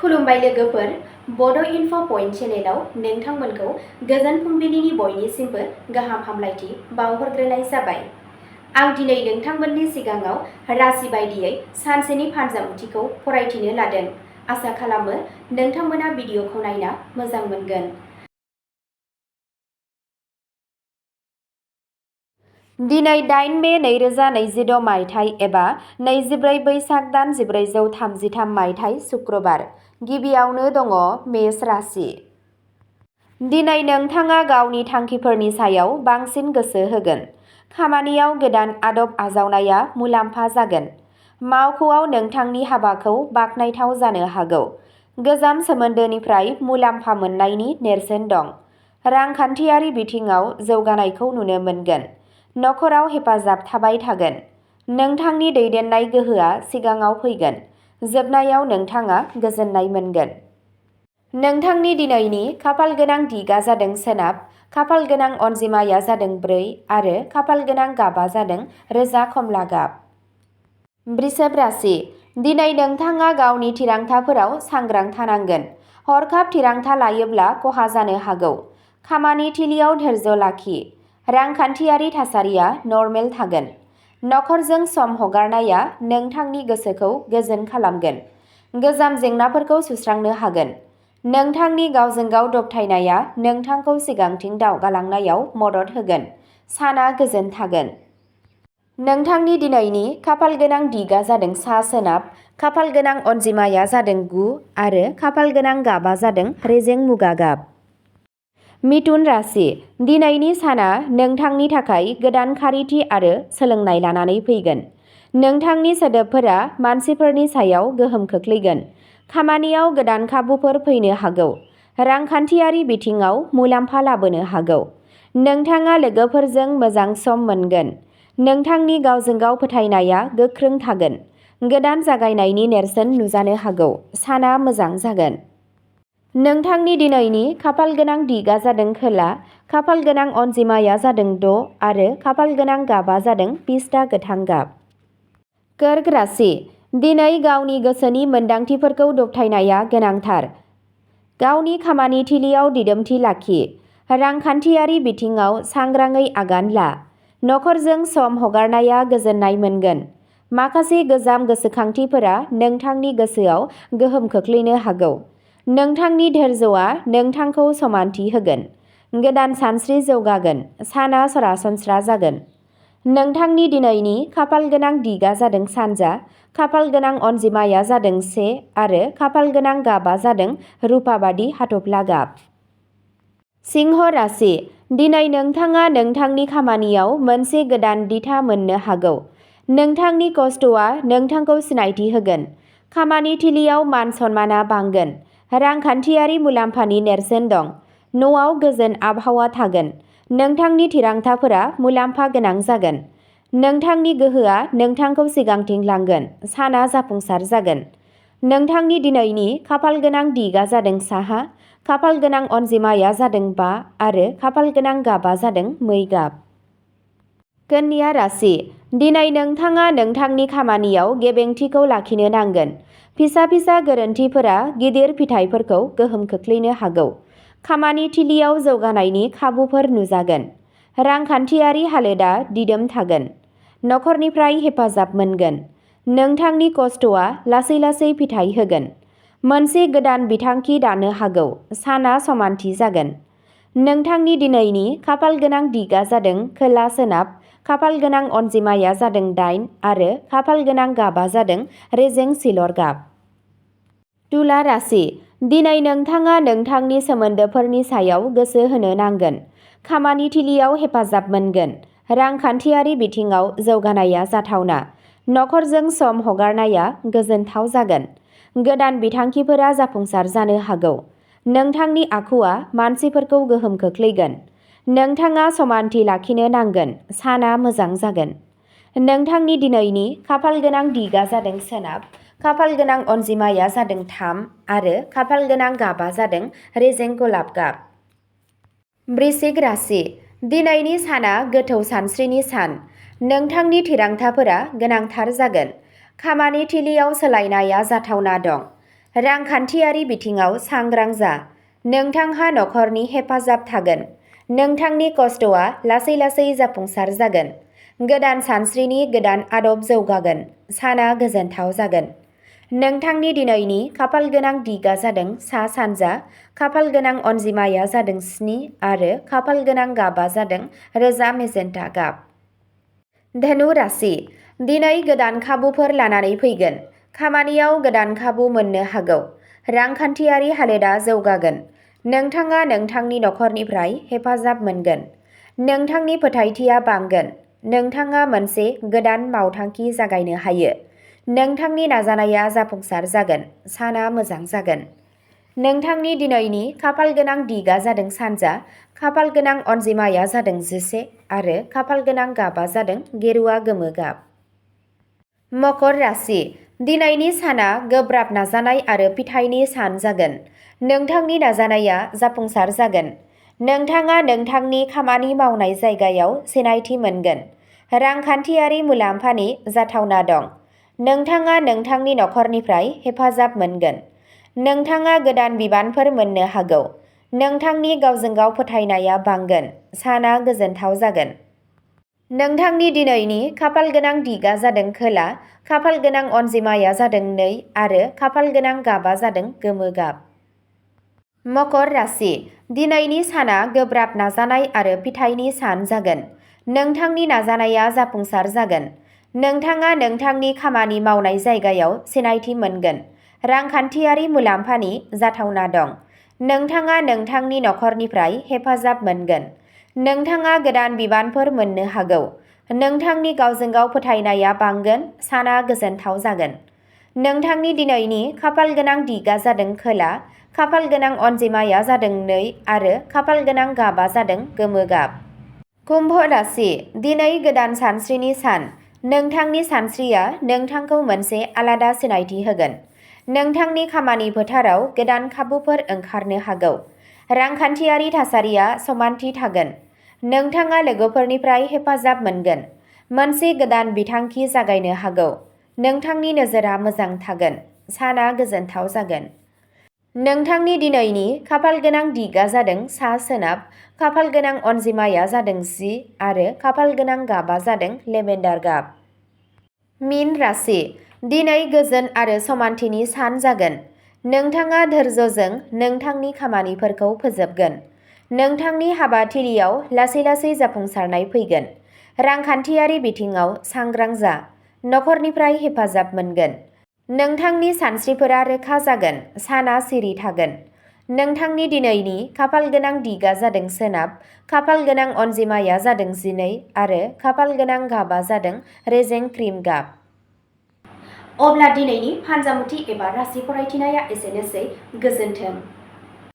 खुलुमबाय लोगोफोर, बड' इनफ' पइन्ट चेनेलाव नोंथांमोनखौ गोजोन फुंबिलिनि बयनिसिमबो गाहाम हामलायथि बावहरग्रोनाय जाबाय। आं दिनै नोंथांमोननि सिगाङाव राशि बायदियै सानसेनि फानजामुथिखौ फरायथिनो लादों। आसा खालामो नोंथांमोना भिडिअखौ नायना मोजां मोनगोन। दिनै 8 मे 2026 मायथाइ एबा 24 बैसाग दान 1433 मायथाइ सुक्रबार। गिबियावनो दङ मेष राशि। दिनै नोंथाङा गावनि थांखिफोरनि सायाव बांसिन गोसो होगोन। खामानियाव गोदान आदब आजावनाया मुलाम्फा जागोन। मावख'आव नोंथांनि हाबाखौ बाख्नायथाव जानो हागौ। गोजाम सोमोन्दोनिफ्राय मुलाम्फा मोननायनि नेरसोन दं। रांखान्थियारि बिथिङाव जौगानायखौ नुनो मोनगोन। नखराव हेफाजाब थाबाय थागोन। नोंथांनि दैदेननाय गोहोआ सिगाङाव फैगोन। जोबनायाव नोंथाङा गोजोननाय मोनगोन। नोंथांनि दिनैनि खाफाल गोनां दिगा जादों सोनाब, खाफाल गोनां अनजिमाया जादों 4 आरो खाफाल गोनां गाबा जादों रोजा खमला गाब। बृषभ राशि। दिनै नोंथाङा गावनि थिरांथाफोराव सांग्रां थानांगोन। हरखाब थिरांथा लायोब्ला खहा जानो हागौ। खामानि थिलियाव धैर्य लाखि। रांखान्थियारि थासारिया नर्मेल थागोन। नखरजों सम हगारनाया नोंथांनि गोसोखौ गोजोन खालामगोन। गोजाम जेंनाफोरखौ सुस्रांनो हागोन। नोंथांनि गावजों गाव दबथायनाया नोंथांखौ सिगांथिं दावगालांनायाव मदद होगोन। साना गोजोन थागोन। नोंथांनि दिनैनि खाफाल गोनां दिगा जादों सा-सोनाब, खाफाल गोनां अनजिमाया जादों 9 आरो खाफाल गोनां गाबा जादों रेजें मुगा गाब। मिथुन राशि। दिनैनि साना नोंथांनि थाखाय गोदान खारिथि आरो सोलोंनाय लानानै फैगोन। नोंथांनि सोदोबफोरा मानसिफोरनि सायाव गोहोम खोख्लैगोन। खामानियाव गोदान खाबुफोर फैनो हागौ। रांखान्थियारि बिथिङाव मुलाम्फा लाबोनो हागौ। नोंथाङा लोगोफोरजों मोजां सम मोनगोन। नोंथांनि गावजों गाव फोथायनाया गोख्रों थागोन। गोदान जागायनायनि नेरसोन नुजानो हागौ। साना मोजां जागोन। नोंथांनि दिनैनि खाफाल गोनां दिगा जादों खोला, खाफाल गोनां अनजिमाया जादों 6 आरो खाफाल गोनां गाबा जादों पिस्ता गोथां गाब। कर्क राशि। दिनै गावनि गोसोनि मोनदांथिफोरखौ दबथायनाया गोनांथार। गावनि खामानि थिलियाव दिदोमथि लाखि। रांखान्थियारि बिथिङाव सांग्राङै आगान ला। नखरजों सम हगारनाया गोजोननाय मोनगोन। माखासे गोजाम गोसोखांथिफोरा नोंथांनि गोसोआव गोहोम खोख्लैनो हागौ। नोंथांनि धैर्यआ नोंथांखौ समानथि होगोन। गोदान सानस्रि जौगागोन। साना सरासनस्रा जागोन। नोंथांनि दिनैनि खाफाल गोनां दिगा जादों सानजा, खाफाल गोनां अनजिमाया जादों 1 आरो खाफाल गोनां गाबा जादों रुपा बायदि हाथफ्ला गाब। सिंह राशि। दिनै नोंथाङा नोंथांनि खामानियाव मोनसे गोदान दिथा मोननो हागौ। नोंथांनि खस्थ'आ नोंथांखौ सिनायथि होगोन। खामानि थिलियाव मान सन्मानआ बांगोन। रांखान्थियारि मुलाम्फानि नेरसोन दं। न'आव गोजोन आबहावा थागोन। नोंथांनि थिरांथाफोरा मुलाम्फा गोनां जागोन। नोंथांनि गोहोआ नोंथांखौ सिगांथिं लांगोन। साना जाफुंसार जागोन। नोंथांनि दिनैनि खाफाल गोनां दिगा जादों साहा, खाफाल गोनां अनजिमाया जादों 5 आरो खाफाल गोनां गाबा जादों मै गाब। कन्या राशि। दिनै नोंथाङा नोंथांनि खामानियाव गेबेंथिखौ लाखिनो नांगोन। फिसा-फिसा गोरोन्थिफोरा गिदिर फिथाइफोरखौ गोहोम खोख्लैनो हागौ। खामानि थिलियाव जौगानायनि खाबुफोर नुजागोन। रांखान्थियारि हालोदआ दिदोम थागोन। नखरनिफ्राय हेफाजाब मोनगोन। नोंथांनि खस्थ'आ लासै-लासै फिथाइ होगोन। मोनसे गोदान बिथांखि दानो हागौ। साना समानथि जागोन। नोंथांनि दिनैनि खाफाल गोनां दिगा जादों खोला-सोनाब, खाफाल गोनां अनजिमाया जादों 8 आरो खाफाल गोनां गाबा जादों रेजें सिलर गाब। तुला राशि। दिनै नोंथाङा नोंथांनि सोमोन्दोफोरनि सायाव गोसो होनो नांगोन। खामानि थिलियाव हेफाजाब मोनगोन। रांखान्थियारि बिथिङाव जौगानाया जाथावना। नखरजों सम हगारनाया गोजोनथाव जागोन। गोदान बिथांखिफोरा जाफुंसार जानो हागौ। नोंथांनि आखुआ मानसिफोरखौ गोहोम खोख्लैगोन। नोंथाङा समानथि लाखिनो नांगोन। साना मोजां जागोन। नोंथांनि दिनैनि खाफाल गोनां दिगा जादों सोनाब, खाफाल गोनां अनजिमाया जादों 3 आरो खाफाल गोनां गाबा जादों रेजें गलाब गाब। वृश्चिक राशि। दिनैनि साना गोथौ सानस्रिनि सान। नोंथांनि थिरांथाफोरा गोनांथार जागोन। खामानि थिलियाव सोलायनाया जाथावना दं। रांखान्थियारि बिथिङाव सांग्रां जा। नोंथांहा नखरनि हेफाजाब थागोन। नोंथांनि खस्थ'आ लासै लासै जाफुंसार जागोन। गोदान सानस्रिनि गोदान आदब जौगागोन। साना गोजोनथाव जागोन। नोंथांनि दिनैनि खाफालगोनां दिगा जादों सा-सानजा, खाफालगोनां अनजिमाया जादों 7 आरो खाफालगोनां गाबा जादों रोजा मेजेन्टा गाब। धनु राशि। दिनै गोदान खाबुफोर लानानै फैगोन। खामानियाव गोदान खाबु मोननो हागौ। रांखान्थियारि हालोदा जौगागोन। नोंथाङा नोंथांनि नखरनिफ्राय हेफाजाब मोनगोन। नोंथांनि फोथायथिया बांगोन। नोंथाङा मोनसे गोदान मावथांखि जागायनो हायो। नोंथांनि नाजानाया जाफुंसार जागोन। साना मोजां जागोन। नोंथांनि दिनैनि खाफालगोनां दिगा जादों सानजा, खाफालगोनां अनजिमाया जादों 11 आरो खाफालगोनां गाबा जादों गेरुआ गोमो गाब। मकर राशि। दिनैनि साना गोब्राब नाजानाय आरो फिथाइनि सान जागोन। नोंथांनि नाजानाया जाफुंसार जागोन। नोंथाङा नोंथांनि खामानि मावनाय जायगायाव सिनायथि मोनगोन। रांखान्थियारि मुलाम्फानि जाथावना दं। नोंथाङा नोंथांनि नखरनिफ्राय हेफाजाब मोनगोन। नोंथाङा गोदान बिबानफोर मोननो हागौ। नोंथांनि गावजों गाव फोथायनाया बांगोन। साना गोजोनथाव जागोन। नोंथांनि दिनैनि खाफालगोनां दिगा जादों खोला, खाफालगोनां अनजिमाया जादों 2 आरो खाफालगोनां गाबा जादों गोमो गाब। मकर राशि। दिनैनि साना गोब्राब नाजानाय आरो फिथाइनि सान जागोन। नोंथांनि नाजानाया जाफुंसार जागोन। नोंथाङा नोंथांनि खामानि मावनाय जायगायाव सिनायथि मोनगोन। रांखान्थियारि मुलाम्फानि जाथावना दं। नोंथाङा नोंथांनि नखरनिफ्राय हेफाजाब मोनगोन। नोंथाङा गोदान बिबानफोर मोननो हागौ। नोंथांनि गावजों गाव फोथायनाया बांगोन। साना गोजोनथाव जागोन। नोंथांनि दिनैनि खाफालगोनां दिगा जादों खोला, खाफालगोनां अनजिमाया जादों 2 आरो खाफालगोनां गाबा जादों गोमो गाब। कुम्भ राशि। दिनै गोदान सानस्रिनि सान। नोंथांनि सानस्रिया नोंथांखौ मोनसे आलादा सिनायथि होगोन। नोंथांनि खामानि फोथाराव गोदान खाबुफोर ओंखारनो हागौ। रांखान्थियारि थासारिया समानथि थागोन। नोंथाङा लोगोफोरनिफ्राय हेफाजाब मोनगोन। मोनसे गोदान बिथांखि जागायनो हागौ। नोंथांनि नोजोरा मोजां थागोन। साना गोजोनथाव जागोन। नोंथांनि दिनैनि खाफालगोनां दिगा जादों सा-सोनाब, खाफालगोनां अनजिमाया जादों 10 आरो खाफालगोनां गाबा जादों लेभेन्डार गाब। मीन राशि। दिनै गोजोन आरो समानथिनि सान जागोन। नोंथाङा धैर्यजों नोंथांनि खामानिफोरखौ फोजोबगोन। नोंथांनि हाबाथिलियाव लासै लासै जाफुंसारनाय फैगोन। रांखान्थियारि बिथिङाव सांग्रां जा। नखरनिफ्राय हेफाजाब मोनगोन। नोंथांनि सानस्रिफोरा रोखा जागोन। साना सिरि थागोन। नोंथांनि दिनैनि खाफालगोनां दिगा जादों सोनाब, खाफालगोनां अनजिमाया जादों 12 आरो खाफालगोनां गाबा जादों रेजें क्रिम गाब। अब्ला दिनैनि फानजामुथि एबा राशि फरायथिनाया एसेनोसै। गोजोन्थों।